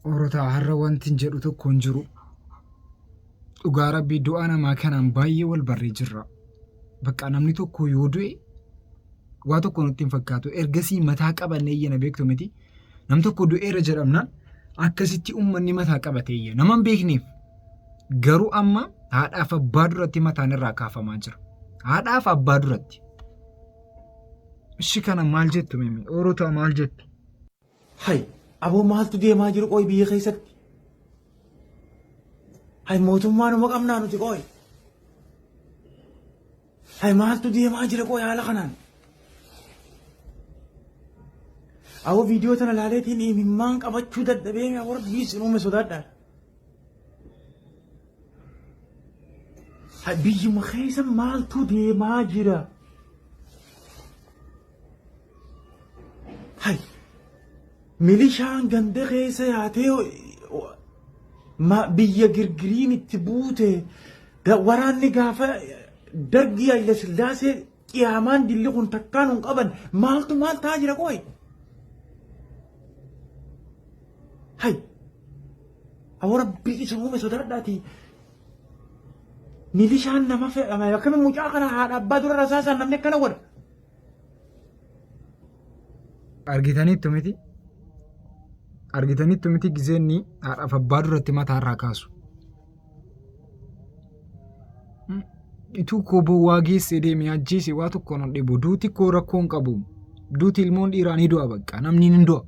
Orotaa har'a wanti hin jedhu tokko hin jiru. Dhugaa rabbii du'a namaa kanaan baay'ee wal barree jirra. Bakka namni tokko yoo du'e waa tokko nutti hin fakkaatu. Ergasii mataa qabannee iyyana beektu miti. Nam tokko du'eera jedhamnaan akkasitti uummanni mataa qabatee iyya. Nama hin beekneef. Garuu amma haadhaaf abbaa duratti mataan irraa kaafamaa jira. Haadhaaf abbaa duratti. Ishi kana maal jettu mimi? Orotaa maal jettu? Hay aboo maaltu deemaa jiru qoy biyya keessatti? Hay mootummaa numa qabnaa nuti qoy. Hay maaltu deemaa jira qoy haala kanaan? Aboo viidiyoo tana laaleetiin imimmaan qabachuu dadhabee aboo rabbii isin uume sodaadhaa. Hay biyyuma keessa maaltu deemaa jira? Hay milishaan ganda keessa yaatee biyya girgiriin itti buute waraanni gaafa dargii Hayila Sillaasee qiyaamaan dilli kun takkaan hin qaban maaltu maal ta'aa jira qoy. Hay awwa rabbii isin uume sodaadhaati. Milishaan nama fe'ame akkamiin mucaa kana haadha abbaa dura rasaasaan namni akkana godha. Argitaniittu miti? Argitaniittu miti gizeenni haadhaaf abbaa duratti mataa irraa kaasu. Ituu koo bowwaa geessee deemee ajjeese waa tokko nan dhibu. Duuti koo rakkoo hin qabu. Duuti ilmoon dhiiraa ni du'a bakka. Namni ni du'a.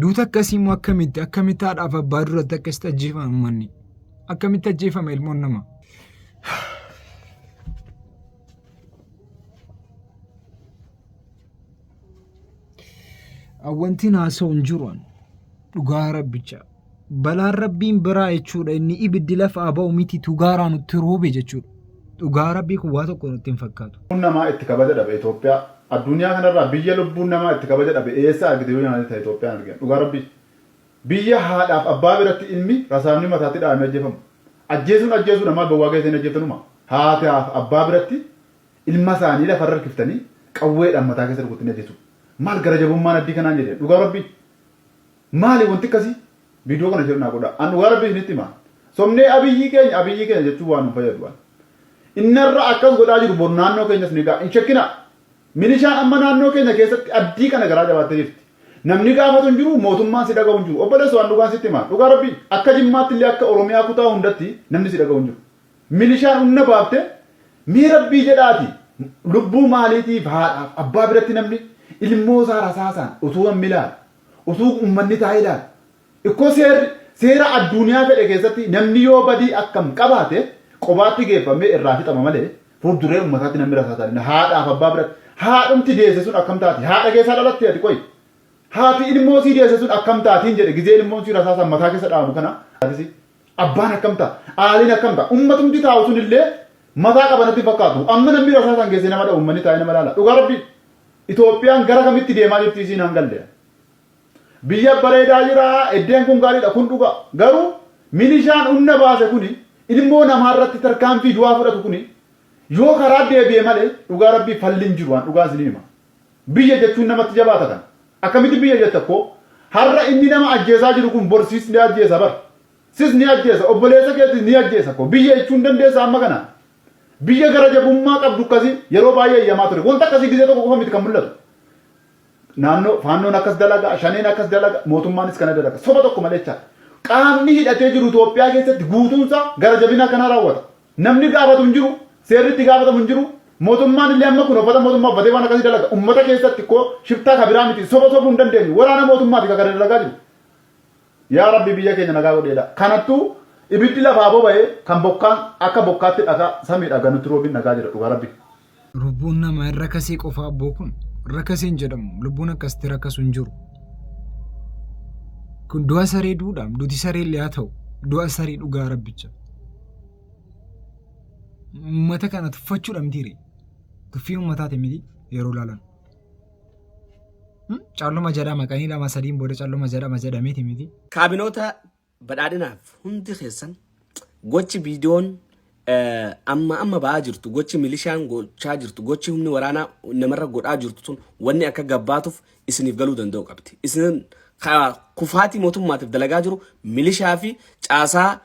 Duuti akkasii immoo akkamitti akkamitti haadhaaf abbaa duratti akkasitti ajjeefama uummanni. Akkamitti ajjeefama ilmoon namaa. Wanti haasa'u hin jiru ani. Dhugaa rabbicha. Balaan rabbiin biraa jechuudha inni ibiddi lafaa ba'u miti tugaaraa nutti roobe jechuudha. Dhugaa rabbii kun waa tokko nutti hin fakkaatu. Lubbuun namaa itti kabaja dhabe Itoophiyaa. Addunyaa kanarraa biyya lubbuun namaa itti kabaja dhabe eessa argite yoo nyaate ta'e Itoophiyaan argina. Dhugaa rabbii. Biyya haadhaaf abbaa biratti ilmi rasaafni mataatti dhahamee ajjeefamu. Ajjeesuun ajjeesuudha maal bowwaa keessa hin ajjeeftanuma. Haadhaaf abbaa biratti ilma isaanii lafarra harkiftanii qawweedhaan mataa keessa rukuttanii ajjeesu. Maal gara jabummaan addii kanaan jedhe dhugaa rabbii. Maali wanti akkasii? Viidiyoo kana share naa godhaa. An dhugaa rabbii isinitti hima. Sobnee abiyyii keenya abiyyii keenya jechuun waan nu fayyadu. Innarra akkas godhaa jiru bor naannoo keenyas ni ga'a. Hin shakkinaa. Milishaan amma naannoo keenya keessatti addii kana garaa jabaattee jirti. Namni gaafatu hin jiru, mootummaan si dhaga'u hin jiru. Obboleessoo an dhugaan sitti hima. Dhugaa rabbii akka Jimmaatti illee akka Oromiyaa kutaa hundatti namni si dhaga'u hin jiru. Milishaan humna baafte mee rabbii jedhaati lubbuu maaliitiif haadhaaf abbaa biratti namni ilmoo isaa rasaasaan utuu namni ilaalu utuu uummanni taa'ee ilaalu Ikkoo seerri seera adduuniyaa fedhe keessatti namni yoo badii akkam qabaate qobaatti geeffamee irraa fixama malee fuulduree uummataatti namni rasaasaan hin haadhaaf abbaa biratti haadhumti deesse sun akkam taati haadha keessaa dhalatte ati qoyi haati ilmoo sii deesse sun akkam taatiin jedhe gizee ilmoon sii rasaasaan mataa keessa dhaamu kana atisi abbaan akkam ta'a aaliin akkam ta'a ummatumti taa'u sun illee mataa qaba natti fakkaatu amma namni rasaasaan geessee nama dha'u uummanni taa'ee nama laala dhugaa rabbii Itoophiyaan gara kamitti deemaa jirti isiin hangalle. Biyya bareedaa jira, eddeen kun gaariidha, kun dhugaa. Garuu milishaan humna baase kuni ilmoo namaa irratti tarkaanfii du'aa fudhatu kuni yoo karaa deebi'e malee dhugaa rabbii falli hin jiru an dhugaa isinii hima. Biyya jechuun namatti jabaata kana. Akkamitti biyya jetta koo har'a inni nama ajjeesaa jiru kun bor sis ni ajjeesa bar. Sis ni ajjeesa obboleessa keetis ni ajjeesa koo biyya jechuun dandeessa amma kana. Biyya gara jabummaa qabdu akkasii yeroo baay'ee iyyamaa ture. Wanta akkasii gizee tokko qofa miti kan mul'atu. Naannoo faannoon akkas dalaga, shaneen akkas dalaga, mootummaanis kana dalaga. Soba tokko malee jechaadha. Qaamni hidhatee jiru Itoophiyaa keessatti guutuunsaa gara jabina akkanaa raawwata. Namni gaafatu hin jiru, seerri itti gaafatamu hin jiru. Mootummaan illee amma kun uffata mootummaa uffatee waan akkasii dalaga. Uummata keessatti koo shiftaa ka biraa miti soba sobuu hin dandeenyu. Waraana mootummaati ka kana dalagaa jiru. Yaa Rabbi biyya keenya nagaa godheedha. Kanattuu ibiddi lafaa boba'ee kan bokkaan akka bokkaatti dhagaa samii dhagaa nutti roobin nagaa jira dhugaa Rabbi. Lubbuun namaa hin rakasee qofa abboo kun rakasee hin jedhamu lubbuun akkasitti rakasu hin jiru. Kun du'a saree duudhaam duti saree illee haa ta'u du'a saree dhugaa rabbicha. Uummata kana tuffachuudha mitiire tuffii uummataati miti yeroo ilaalan. Calluma jedhama qanii lama sadiin booda calluma jedhama jedhameeti miti. Kaabinoota Badhaadhinaaf hundi keessan gochi viidiyoon amma amma ba'aa jirtu gochi milishaan gochaa jirtu gochi humni waraanaa namarra godhaa jirtu sun wanni akka gabbaatuuf isiniif galuu danda'u qabdi. Isin Ka kufaatii mootummaatiif dalagaa jiru milishaa fi caasaa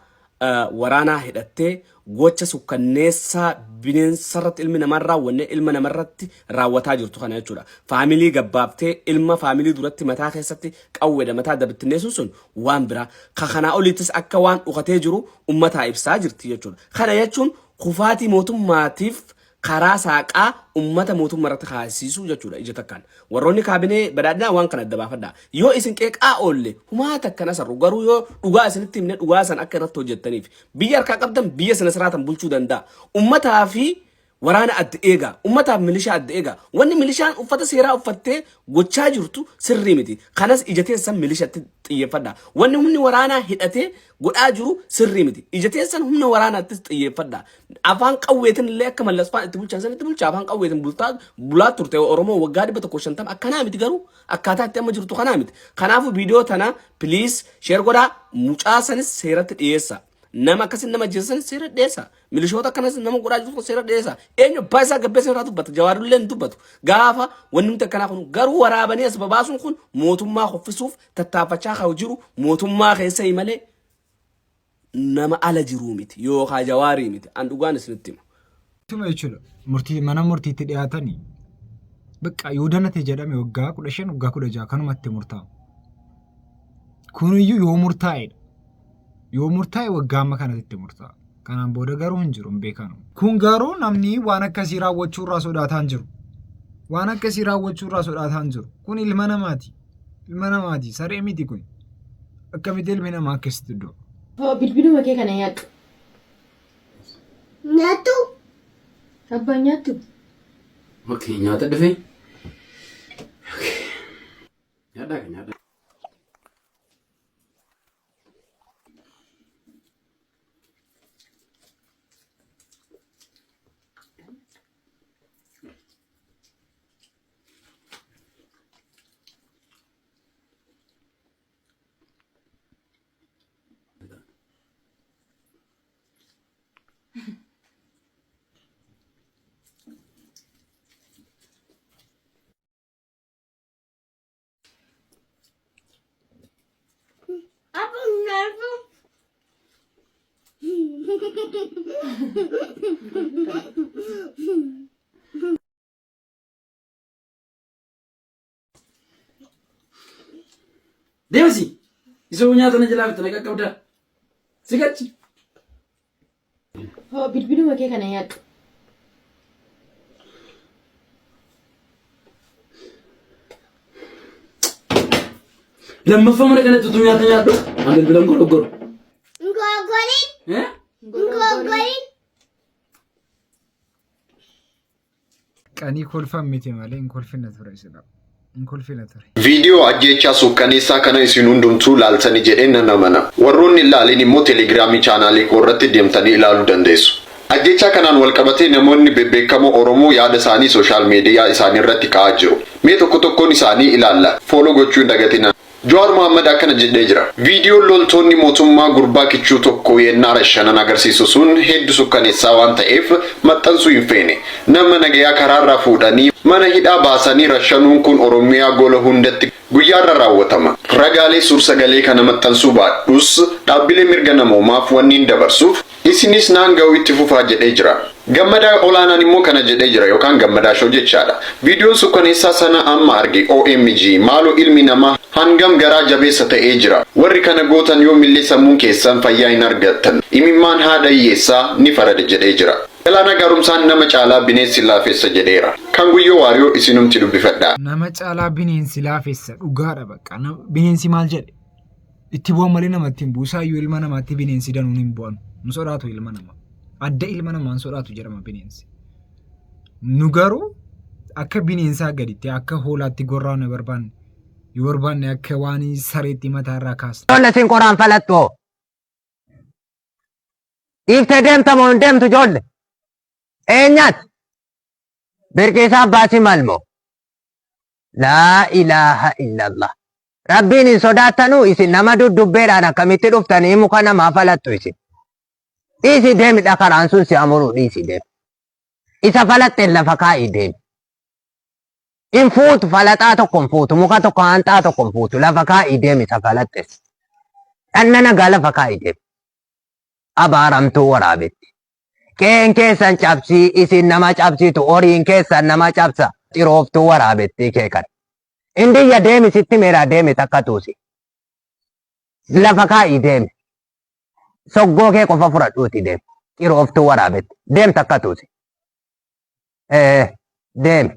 waraanaa hidhattee gocha sukkanneessaa bineensarratti ilmi namaa hin raawwanne ilma namarratti raawwataa jirtu kana jechuudha. Faamilii gabbaaftee ilma faamilii duratti mataa keessatti qawweedha mataa dabittinneessuun sun waan biraa. Ka kanaa oliittis akka waan dhukatee jiru ummataa ibsaa jirti jechuudha. Kana jechuun kufaatii mootummaatiif karaa saaqaa ummata mootummaa irratti kaasisuu jechuudha ija takkaan. Warroonni kaabinee badhaadhinaa waan kana adda baafadhaa. Yoo isin qeeqaa oolle humaa takka hin asarru garuu yoo dhugaa isinitti himne dhugaa san akka irratti hojjettaniif biyya harkaa qabdan biyya sana siraatan bulchuu danda'a. Ummataa fi waraana adda eegaa. Ummataaf milishaa adda eegaa. Wanni milishaan uffata seeraa uffattee gochaa jirtu sirrii miti. Kanas ija teessan milishatti xiyyeeffadhaa. Wanni humni waraanaa hidhatee godhaa jiru sirrii miti. Ija teessan humna waraanaattis xiyyeeffadhaa. Afaan qawweetiin illee akka Mallas faan itti bulchan sanitti bulcha. Afaan qawweetiin bultaa bulaa turte Oromoo waggaa 150 akkanaa miti garuu akkaataa itti amma jirtu kanaa miti. Kanaafuu viidiyoo tana please share godhaa mucaa sanis seeratti dhiyeessa. Nama akkasin nama ajjeese sanis seera dhiyeessa. Milishoota akkanas nama godhaa jirtu seera dhiyeessa. Eenyu abbaa isaa gabbeessa irraa dubbata. Jawaarullee hin dubbatu. Gaafa wanni nuti akkanaa kun garuu waraabanii as babaasuun kun mootummaa kuffisuuf tattaaffachaa kan jiru mootummaa keessa malee nama ala jiruu miti yookaa jawaarii miti. An dhugaan isinitti hima. Tuma jechuudha. Murtii mana murtiitti dhiyaatanii bakka yoo danate jedhame waggaa 15 waggaa 16 kanumatti murtaa'a. Kuniyyuu yoo murtaa'edha. Yoo murtaa'e waggaa amma kanatti itti murtaa'a. Kanaan booda garuu hin jiru hin beekanu. Kun garuu namni waan akkasii raawwachuu irraa sodaataa hin jiru. Waan akkasii raawwachuu irraa sodaataa hin jiru. Kun ilma namaati. Ilma namaati. Saree miti kun. Akkamitti ilmi namaa akkasitti du'a? Hoo bilbiluma kee kana nyaadhu. Nyaattu. Abbaa nyaattu. Okay, nyaata dhufe. Okay. Nyaadhaa kan nyaadhaa. Abba nyaattu. Deemsi. Isoo nyaata na jalaa bitta na qaqqabdaa. Sigachi. Hoo bilbiluma kee kana nyaadhu. Lammaffaa mana kanatti utuu nyaata nyaadhu. An bilbilan goroggoru. Ngogolin. Eh? Ngogolin. Qanii kolfan miti malee hin kolfina ture sila. Hin kolfina ture. Viidiyoo ajjeechaa suukkaneessaa kana isin hundumtuu laaltani jedheen nan amana. Warroonni hin laalin immoo Telegiraamii chaanaalii koo irratti deemtanii ilaaluu dandeessu. Ajjeechaa kanaan walqabatee namoonni bebbeekkamoo Oromoo yaada isaanii social media isaanii irratti kaa'aa jiru. Mee tokko tokkoon isaanii ilaalla. Follow gochuu hin dagatinaa. Jawaar Mohaammad akkana jedhee jira. Viidiyoon loltoonni mootummaa gurbaa kichuu tokko yennaa rashanan agarsiisu sun heddu sukkaneessaa waan ta'eef maxxansuu hin feene. Nama nagayaa karaarraa fuudhanii mana hidhaa baasanii rashanuun kun Oromiyaa gola hundatti guyyaarra raawwatama. Ragaalee suur-sagalee kana maxxansuu baadhus dhaabbilee mirga namoomaaf wanniin dabarsuuf Isinis naan ga'uu itti fufaa jedhee jira. Gammadaa Olaanaan immoo kana jedhee jira yookaan Gammadaa Show jechaadha. Viidiyoon sukkaneessaa sana amma arge OMG maaloo ilmi namaa hangam garaa jabeessa ta'ee jira. Warri kana gootan yoomillee sammuun keessan fayyaa hin argattan. Imimmaan haadha hiyyeessaa ni farada jedhee jira. Galaanaa Gaaromsaan nama caalaa bineensi laafessa jedheera. Kan Guyyoo Waariyoo isinumti dubbifadhaa. Nama caalaa bineensi laafessa dhugaadha bakka. Bineensi maal jedhe? Itti bu'an malee namatti hin bu'u. Isaayyuu ilma namaatti bineensi danuun hin bu'an. Hin sodaatu ilma namaa. Adda ilma namaa hin sodaatu jedhama bineensi. Nu garuu akka bineensaa gaditti akka hoolaatti gorraa nu barbaanne yoo barbaanne akka waan sareetti mataa irraa kaasna. Ijoollee siin qoraan falattu hoo? Dhiiftee deemta moo hin deemtu ijoollee? Eenyaati? Birqiisaa abbaa simal moo? Laa ilaaha illallah. Rabbiin hin sodaattanuu isin nama duddubbeedhaan akkamitti dhuftanii muka namaa falattu isin. Dhiisii deemi dhakaraan sun si amuruu dhiisii deemi. Isa falaxxeen lafa kaa'ii deemi. Hin fuutu falaxaa tokko hin fuutu muka tokko haanxaa tokko hin fuutu lafa kaa'ii deemi isa falaxxes. Dhanna nagaa lafa kaa'ii deemi. Abaaramtuu waraabetti. Qe'een keessan cabsii isin nama cabsitu horiin keessan nama cabsa xirooftuu waraabettii kee kana. Indiyya deemi sitti meeraa deemi takka tuusi. Lafa kaa'ii deemi. Soggoo kee qofa fudhadhuuti deemi. Xirooftuu waraabetti. Deem takka tuusi. Ee deemi.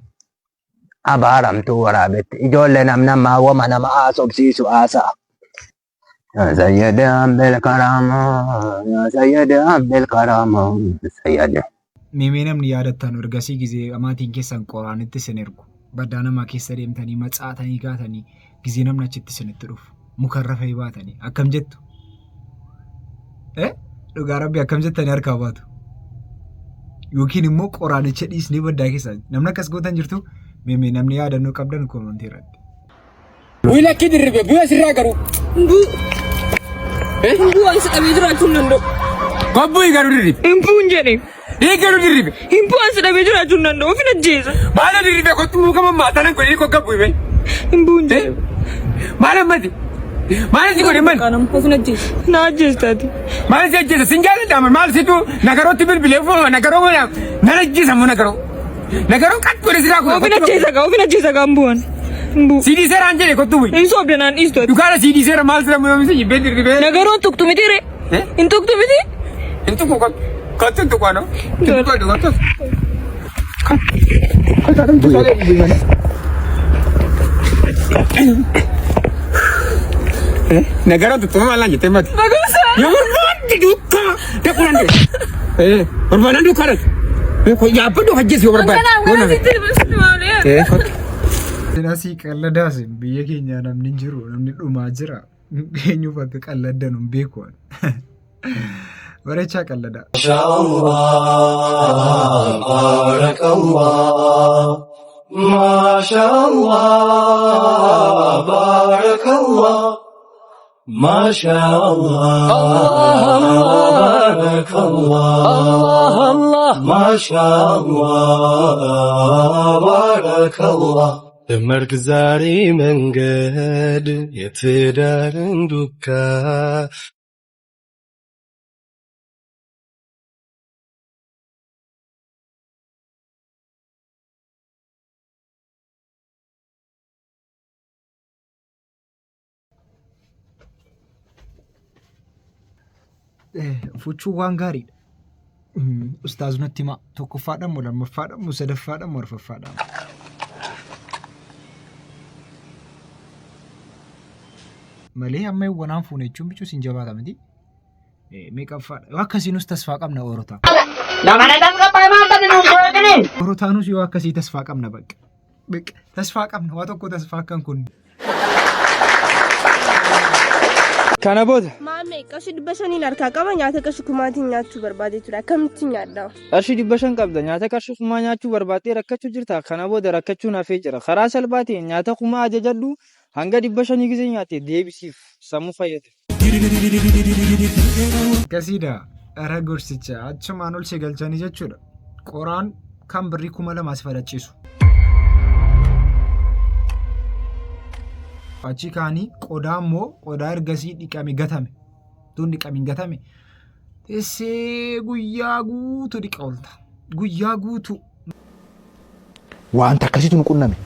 Abaaramtuu waraabetti. Ijoollee namnammaa wama nama haasobsiisu haasa'a. Yaa sayyada Abdel Karama, yaa sayyada Abdel Karama, sayyada. Meemee namni yaadattan ergasii gizee maatiin keessan qoraanitti isin ergu. Baddaa namaa keessa deemtanii macaatanii kaatanii gizee namni achitti isinitti dhufu. Mukarra fa'i baatanii akkam jettu? Eh? Dhugaa rabbi akkam jettanii harkaa baatu? Yookiin immoo qoraanicha dhiisnee baddaa keessa namni akkas gootan jirtu meemee namni yaadannoo qabdan koomantii irratti. Bu'i lakkii dirribe bu'i asirraa garuu. Hin bu'u. Hin bu'u ani si dhabee jiraachuu hin danda'u. Kobbu'i garuu dirribe. Hin bu'uun jedhe. Ii garuu dirribe. Hin bu'u ani si dhabee jiraachuu hin danda'u. Ofin ajjeesa. Maala dirribe kottu muka mammaa tanan godhee kogga bu'i bee. Hin bu'uun jedhe. Maal ammati? Maal si godhe man? Qaanam ofin ajjeesa. Na ajjeestaati. Maal si ajjeesa? Sin jaalladha man maal situ nagarootti bilbilee ufuma nagaroo mana nan ajjeesa moo nagaroo? Nagaroo qat godhe siraa kun. Ofin ajjeesa gaa ofin ajjeesa gaa hin bu'an. Hin bu'u. Sidii seeraan jedhe kottu bu'i. Hin soobda naan dhiistu ati. Dhugaadha sidii seera maal sira muyomisi jibbee dirribee. Nagaroon tuqxu miti ree. Eh? Hin tuqxu miti. Hin tuqu kottu. Kottu hin tuqu anoo. Hin tuqu kottu. Nagaroon tuqxu maal naan jettee mati. Magarsa. Yoo barbaadde duukaa dhaquu dandeessa. Barbaadaan duukaa dhaqu. Yaabbadhu hajjees yoo barbaadde. Kanaaf Yoo kana nama- sitti dabarsuun maalee. Eh, kottu. Asii qalladaas biyya keenya namni hin jiru namni dhumaa jira. Eenyuuf akka qalladdan hin beeku. Bareechaa qalladaa. MashaAllah, Barakallah. MashaAllah, Barakallah. MashaAllah, Barakallah. MashaAllah, Barakallah. ጀመርክ ዛሬ መንገድ የትዳርን ዱካ Fuchuun waan gaariidha. Ustaaz natti himaa. Tokkoffaadha moo lammaffaadha moo sadaffaadha moo arfaffaadha? Malee amma wanaan fuune jechuun bichuu sin jabaata miti. Meeqaffaadha? Yoo akkasiinus tasfaa qabna oorotaa. Orotaanus yoo akkasii tasfaa qabna bakka. Bakka tasfaa qabna waa tokko tasfaa akkan kun. Kana booda Maame qarshii 500n harkaa qaba nyaata qarshii kumaatiin nyaachuu barbaadee ture akkamitti nyaadha? Qarshii 500 qabda nyaata qarshii kumaa nyaachuu barbaaddee rakkachuu jirta kana booda rakkachuun hafee jira karaa salphaa ta'een nyaata kumaa ajajadhu hanga 500 gizee nyaatte deebisiif sammuu fayyadami. Akkasiidha dhara gorsicha achumaan ol si galchanii jechuudha. Qoraan kan birrii 2000 si fadhachiisu. Achi kaanii qodaa immoo qodaa ergasii dhiqame gatame. Tun dhiqame gatame. Teessee guyyaa guutuu dhiqa oolta. Guyyaa guutuu. Wanta akkasiitu nu qunname.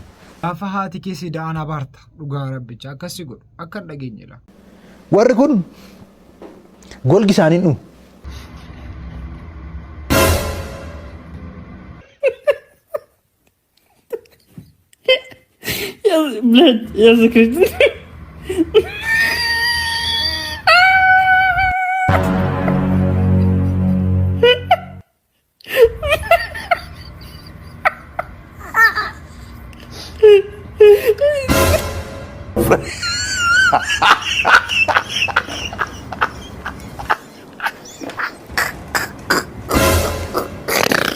Gaafa haati kee si da'an abaarta dhugaa rabbicha akkas si godhu akka hin dhageenye laa. Warri kun golgi isaanii hin dhumu. Я, блядь, я закричу.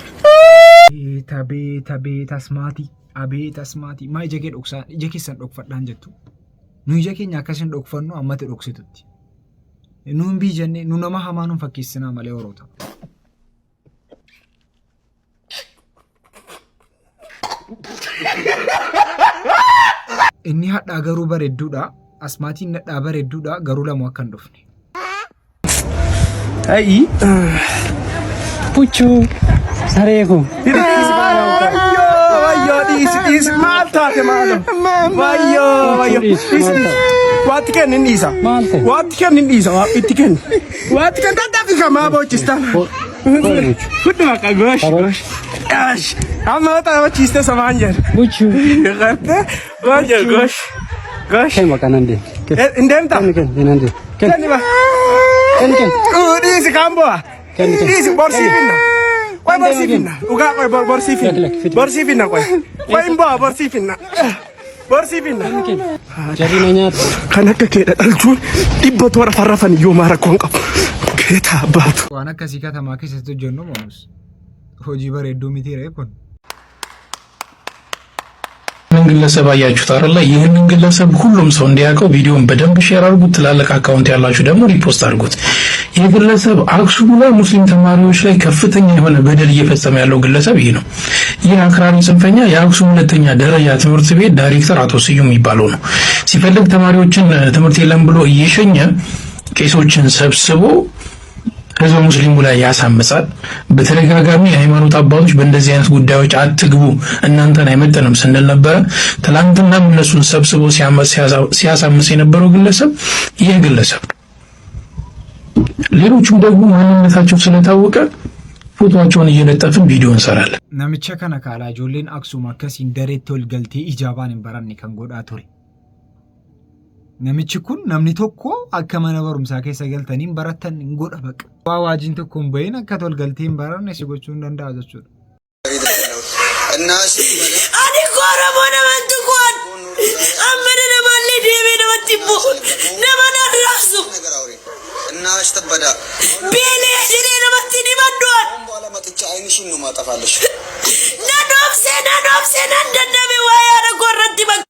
Abeet abeet abeet asmaatii abeet asmaatii maa ija kee dhoksaa ija keessan dhokfadhaan jettu nu ija keenya akkasin dhokfannu ammatti dhoksitutti nuun bii jennee nu nama hamaa nun fakkeessinaa malee horoota. Inni hadhaa garuu bareedduudha. Asmaatiin nadhaa bareedduudha garuu lamu akka hin dhufne. Ayi. Puchuu saree koo. Wayyoo wayyoo dhiisi dhiisi maal taate maaloo. Wayyoo wayyoo dhiisi dhiisi. Waatti kenni hin dhiisa. Maal ta'e? Waatti kenni hin dhiisa waa itti kenni. Waatti kenni dadhabi kamaa boochistan. Fudhu bakka goosh goosh. Goosh. Amma yoo taphachiiste samaan jedha. Buchuu. Gartee waan jedhu goosh. Goosh. Kenni bakka nan deema. Hin deemtaa? Kenni kenni nan deema. Kenni Kenni ba. kenni kenni. Dhiisi kaan bu'a. Kenni kenni. Dhiisi borsii finna. Qoy borsii finna. Dhugaa qoy borsii finna. Lakki, lakki, Borsii finna qoy. Qoy hin bu'a borsii finna. Borsii finna. Jarri na nyaata. Kan akka keedha dhalchuun dhibba toora farrafan iyyuu maa rakkoon qabu. Keetaa baatu. Waan akkasii katamaa keessatti hojjennu moonus hojii bareedduu miti ree kun. ይህንን ግለሰብ አያችሁት አይደለ? ይህንን ግለሰብ ሁሉም ሰው እንዲያውቀው ቪዲዮን በደንብ ሼር አድርጉት። ትላልቅ አካውንት ያላችሁ ደግሞ ሪፖስት አድርጉት። ይህ ግለሰብ አክሱም ላይ ሙስሊም ተማሪዎች ላይ ከፍተኛ የሆነ በደል እየፈጸመ ያለው ግለሰብ ይህ ነው። ይህ አክራሪ ጽንፈኛ የአክሱም ሁለተኛ ደረጃ ትምህርት ቤት ዳይሬክተር አቶ ስዩም የሚባለው ነው። ሲፈልግ ተማሪዎችን ትምህርት የለም ብሎ እየሸኘ ቄሶችን ሰብስቦ ህዝበ ሙስሊሙ ላይ ያሳምጻል። በተደጋጋሚ የሃይማኖት አባቶች በእንደዚህ አይነት ጉዳዮች አትግቡ፣ እናንተን አይመጥንም ስንል ነበረ። ትላንትናም እነሱን ሰብስቦ ሲያሳምጽ የነበረው ግለሰብ ይህ ግለሰብ ነው። ሌሎቹም ደግሞ ማንነታቸው ስለታወቀ ፎቶቸውን እየለጠፍን ቪዲዮ እንሰራለን። Namicha kana kaalaa ijoolleen Aksum akkasiin dareetti ol galtee ijaabaan hin baranne kan godhaa ture. Namichi kun namni tokko akka mana barumsaa keessa galtanii hin barattan hin godha baqa. Waa waajiin tokko hin bahin akka ol galtee hin baranne si gochuu hin danda'a jechuudha. Ani koo Oromoo namantu koon amma namaallee deemee namatti hin bu'u nama nan raabsu beelee jedhee namatti ni maddoon nan obsee nan obsee nan dadhabe waa'ee haadha koo irratti bakka.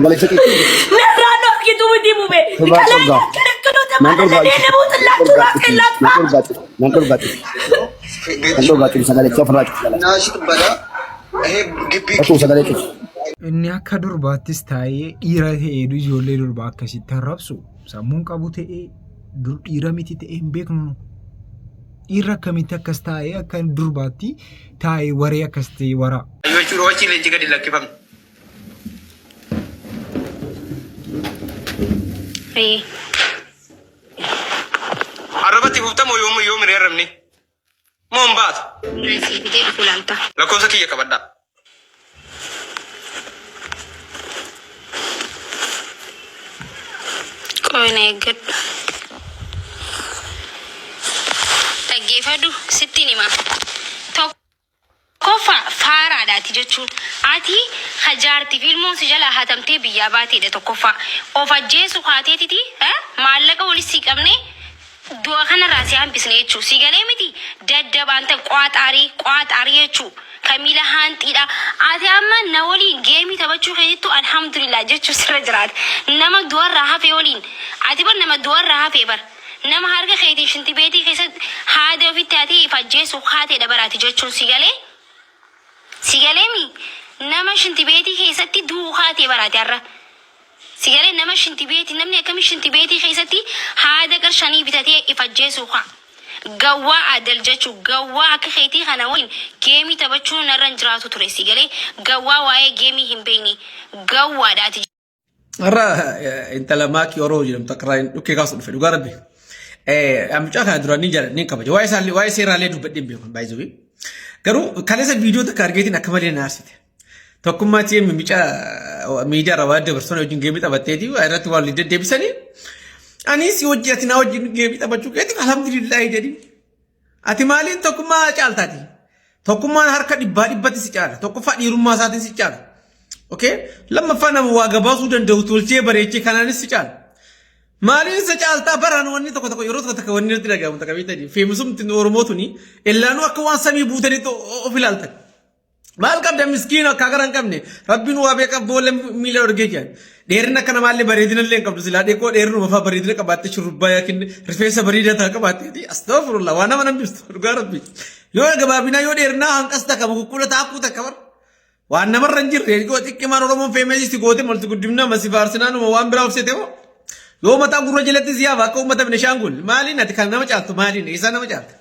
Narraa dhorkitu miti bube. Kalee akkanakkanota malee namoota laatu raafee laatu. Inni akka durbaattis taa'ee dhiira ta'ee ijoollee durbaa akkasitti arrabsu sammuun qabu ta'ee dur dhiira miti ta'ee hin beeknu. Dhiirri akkamitti akkas taa'ee akka durbaatti taa'ee waree akkas ta'e waraa. Jechuudha wachi leenci gadi lakkifamne. Arrabatti fuftamoo yoom yoom hin arrabne? Moo hin baatu? Lakkoofsa kiyya qabadhaa. Qoyna eeggadhu. Dhaggeeffadhu sittiin hima. Tokkoffaa faaraadhaati jechuun ati hajaarti filmuun si jalaa hatamtee biyyaa baateedha tokkoffaa. Of ajjeesu haateetiti maallaqa walis si qabne du'a kanarraa si hambisne jechuu si galee miti daddabaan ta'e qaaxaarii qaaxaarii jechuu kamiila haanxiidha. Ati amma na waliin geemii taphachuu keessattuu alhamdulillah jechuu sirra jiraata. Nama du'arraa hafe waliin ati bar nama du'arraa hafe bar. Nama harka keetiin shintibeetii keessatti haada ofitti ati if ajjeesu haateedha baraati jechuun si galee. Si galee mi nama shintibeetii keessatti du'u haatee baraati har'a. Si galee nama shintibeetii namni akkamii shintibeetii keessatti haada qarshanii bitatee if ajjeesu haa. Gawwaa adal jechuu gawwaa akka keetii kana waliin geemii taphachuu narra hin jiraatu ture si galee gawwaa waa'ee geemii hin beekne gawwaadhaati. Har'a intala maakii Oromoo jedhamtu akka irraa dhukkee kaasu dhufe dhugaa rabbi. Mucaa kana duraan ni jaalladha ni kabaja. Waa'ee isaallee waa'ee seeraallee dubbadhee hin beeku baay'ee. Garuu kaleessa viidiyoo takka argeetiin akka malee na aarsite. Tokkummaa TM mucaa miidiyaa irraa waan dabarsan wajjin geemii taphatteeti irratti waan deddeebisanii. Anis hojii ati na wajjin geemii taphachuu keetiif alhamdulillaahi jedhi. Ati maaliin tokkummaa caaltaati? Tokkummaan harka dhibbaa dhibbatti si caala. Tokkoffaa dhiirummaa isaatiin si caala. Okay? Lammaffaa nama waa gabaasuu danda'u tolchee bareechee kanaanis si caala. Maaliin isa caaltaa baraan wanni tokko tokko yeroo tokko tokko wanni irratti dhagahamu takka beektanii feemusumti Oromoo tuni illaanuu akka waan samii buutanitti of ilaaltan. Maal qabda miskiina akka gara hin qabne rabbiin waa beeka boolla miila dhorgee jedhan. Dheerina akka namaallee bareedina illee hin qabdu silaa dheekoo dheerinuma fa'aa bareedina qabaattee shurrubbaa yookiin rifeensa bareedaa ta'a qabaatteeti astaghfirullah waa nama nan biftu dhugaa rabbi. Yoo gabaabinaa yoo dheerinaa hanqas takka mukukkuula taakkuu takka bar. Waan namarra hin jirre yoo xiqqimaan Oromoon feemeesisti goote malti guddifnaa masi faarsinaa numa waan biraa obsete hoo. Yoo mataa gurra jalatti si hafa akka uummata Benishaangul maaliin ati kan nama caaltu maaliin eessaa nama caalta.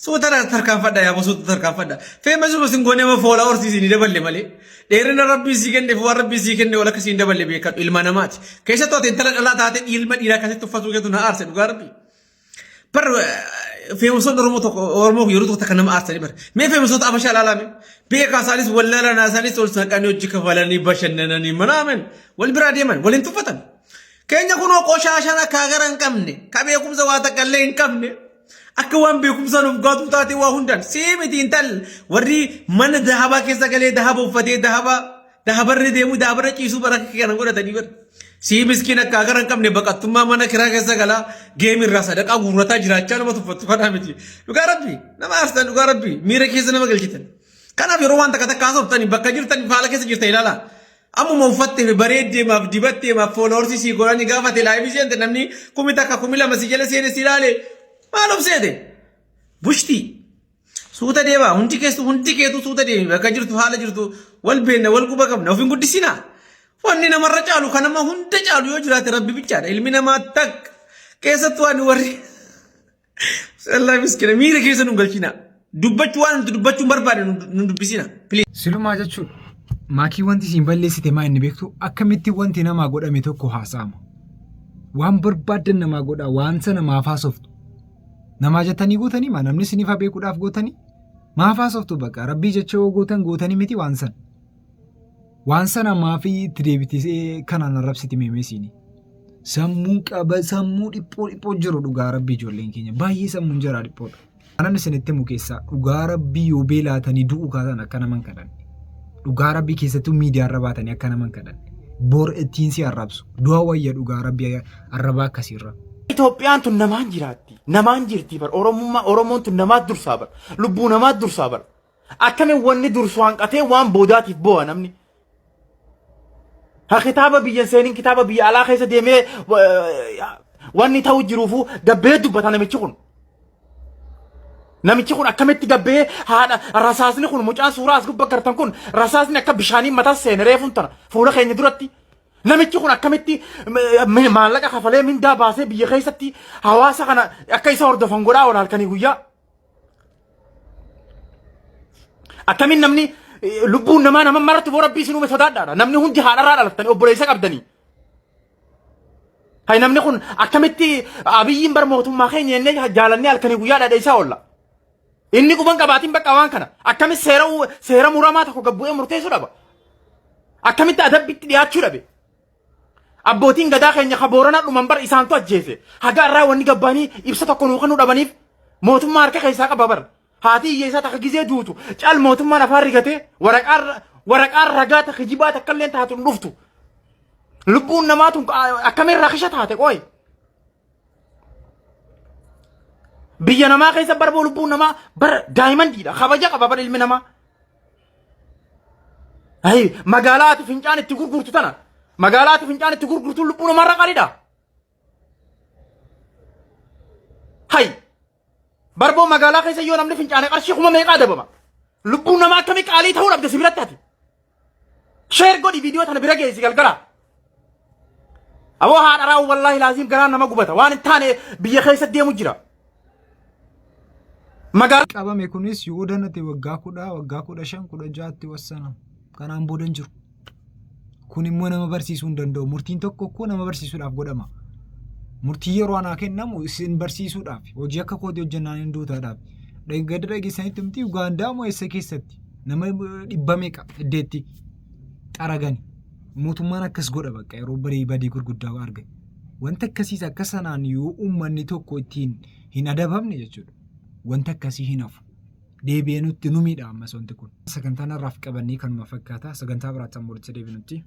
Suuta tarkaanfadha yaa suuta tarkaanfadha. Feemeesuma sin goonee ma foolaa horsiisii ni daballe malee. Dheerina rabbii sii kenne fi waan rabbii sii kenne ol akka siin daballe beekadhu ilma namaati. Keessattuu ati intala dhalaa taate ilma dhiiraa akkasitti uffatuu keetu na aarse dhugaa rabbii. Bar feemusoonni Oromoo tokko Oromoo yeroo tokko takka nama aarsanii bar. Mee feemusoota Abashaa ilaalaa mee. Beekaa isaanis wallaalanaa isaanis ol saqanii hojii kafalanii bashannananii manaamen wal biraa deeman waliin tuffatan. Keenya kunoo qoshaashaan akka hagara hin qabne ka beekumsa waa takka illee hin qabne akka waan beekumsa nuuf gaatuu taatee waa hundaan sii miti intal warri mana dahabaa keessa galee dahaba uffatee dahaba Dahabarri deemu dahabarra ciisuu bara akka kana godhatanii bar. Sii miskiin akka agara hin qabne baqattummaa mana kiraa keessa galaa geemi irraa sadaqaa guurrataa jiraachaa nama tuffattu kanaa miti. Dhugaa rabbi nama aarsitan dhugaa rabbi miira keessa nama galchitan. Kanaaf yeroo waan takka takka haasoftanii bakka jirtan faala keessa jirtan ilaalaa. Ammuma uffattee fi bareeddee maaf dibattee maaf fooloorsii sii godhanii gaafate laayivii seente namni 1000 2000 si jala seene si ilaale maal of seete? Bushtii. Suuta deemaa hundi keessu hundi keetu suuta deemi bakka jirtu haala jirtu wal beenna wal quba qabna of hin guddisinaa. Wanni namarra caalu kan nama hunda caalu yoo jiraate rabbi bichaadha ilmi namaa takka keessattuu ani warri Sallaa miskina miira keessa nu galchina dubbachuu waan nuti dubbachuu hin barbaade nu dubbisina. Please. Silumaa jechuudha. Maakii wanti isin balleessite maa inni beektu akkamitti wanti namaa godhame tokko haasa'ama. Waan barbaaddan namaa godha waan sana maaf haasoftu. Namaa jettanii gootanii maa namni isiniif haa beekuudhaaf gootanii maaf haasoftu bakka rabbii jecha yoo gootan gootanii miti waan sana. Waan sana maafi itti deebitee kanaan arrabsiti meemee siinii. Sammuu qaba sammuu dhiphoo dhiphoo jiru dhugaa rabbii ijoolleen keenya baay'ee sammuun jaraa dhiphoodha. Kanan isinitti himu keessaa dhugaa rabbii yoo beelaatanii du'uu kaatan akka naman kadhanne. Dhugaa rabbii keessattuu miidiyaarra baatanii akka naman kadhanne. Bor ittiin si arrabsu. Du'a wayya dhugaa rabbii arrabaa akkasiirra. Itoophiyaan tun namaan jiraatti. Namaan jirti bar. Oromummaa Oromoon tun namaat dursaa bar. Lubbuu namaat dursaa bar. Akkamiin wanni dursu hanqatee waan boodaatiif boo'a namni. Ha kitaaba biyya hin seenin kitaaba biyya alaa keessa deemee wanni ta'u jiruufu gabbee dubbata namichi kun. Namichi kun akkamitti gabbee haadha rasaasni kun mucaan suuraa as gubbaa gartan kun rasaasni akka bishaanii mataa seene reefuun tana fuula keenya duratti. Namichi kun akkamitti maallaqa kafalee mindaa baasee biyya keessatti hawaasa kana akka isa hordofan godhaa oola halkanii guyyaa. Akkamiin namni lubbuun namaa nama maratti boo rabbii isin uume sodaadhaadha. Namni hundi haadharraa dhalattanii obboleessa qabdanii. Hay namni kun akkamitti abiyyiin bar mootummaa keenya jennee jaalannee halkanii guyyaa dhadheessaa oolla. Inni quban qabaatiin bakka waan kana akkamitti seera seera muramaa tokko gad bu'ee murteessuu dhaba. Akkamitti adabbitti dhiyaachuu dhabe. Abbootiin gadaa keenya ka Booranaa dhuman bar isaantu ajjeese. Haga irraa wanni gabbaanii ibsa tokko nuu kennuu dhabaniif mootummaa harka keessaa qaba bar. Haati hiyyeessaa takka gizee duutu cal mootummaan afaan rigatee waraqaan waraqaan ragaa takka kijibaa takka illee taatu hin dhuftu. Lubbuun namaa tun akkamiin rakisha taate qooyi. Biyya namaa keessa barboo lubbuun namaa bara daayimandiidha. Kabaja qaba bara ilmi namaa. Ayi magaalaa ati fincaan itti gurgurtu tana magaalaa ati fincaan itti gurgurtu lubbuu namarra qalidha. Hayi barboo magaalaa keessa yoo namni fincaane qarshii kuma meeqaa dabama. Lubbuun namaa akkamii qaalii ta'uu dhabde si biratti ati. Sheer godhi viidiyoo tana bira geessi galgala. Aboo haadha raawwu wallaahi laaziim garaan nama gubata waan hin taane biyya keessa deemu jira. Magaalaa qabame kunis yoo danate waggaa 10 waggaa 15 16tti wassanama. Kanaan booda hin jiru. Kun immoo nama barsiisuu hin danda'u. Murtiin tokko akkoo nama barsiisuudhaaf godhama. Murtii yeroo anaa kennamu isin barsiisuudhaaf hojii akka kootii hojjennaan hin duutaadhaaf. Dhaggadda dhageessanitti miti Ugaandaa moo eessa keessatti nama dhibba meeqa iddeetti xaragani. Mootummaan akkas godha bakka yeroo barii badii gurguddaa arge. Wanta akkasiis akka sanaan yoo uummanni tokko ittiin hin adabamne jechuudha. Wanta akkasii hin hafu. Deebi'ee nutti nu miidha ammas wanti kun. Sagantaan har'aaf qabannee kanuma fakkaata. Sagantaa biraatti amma walitti deebinutti.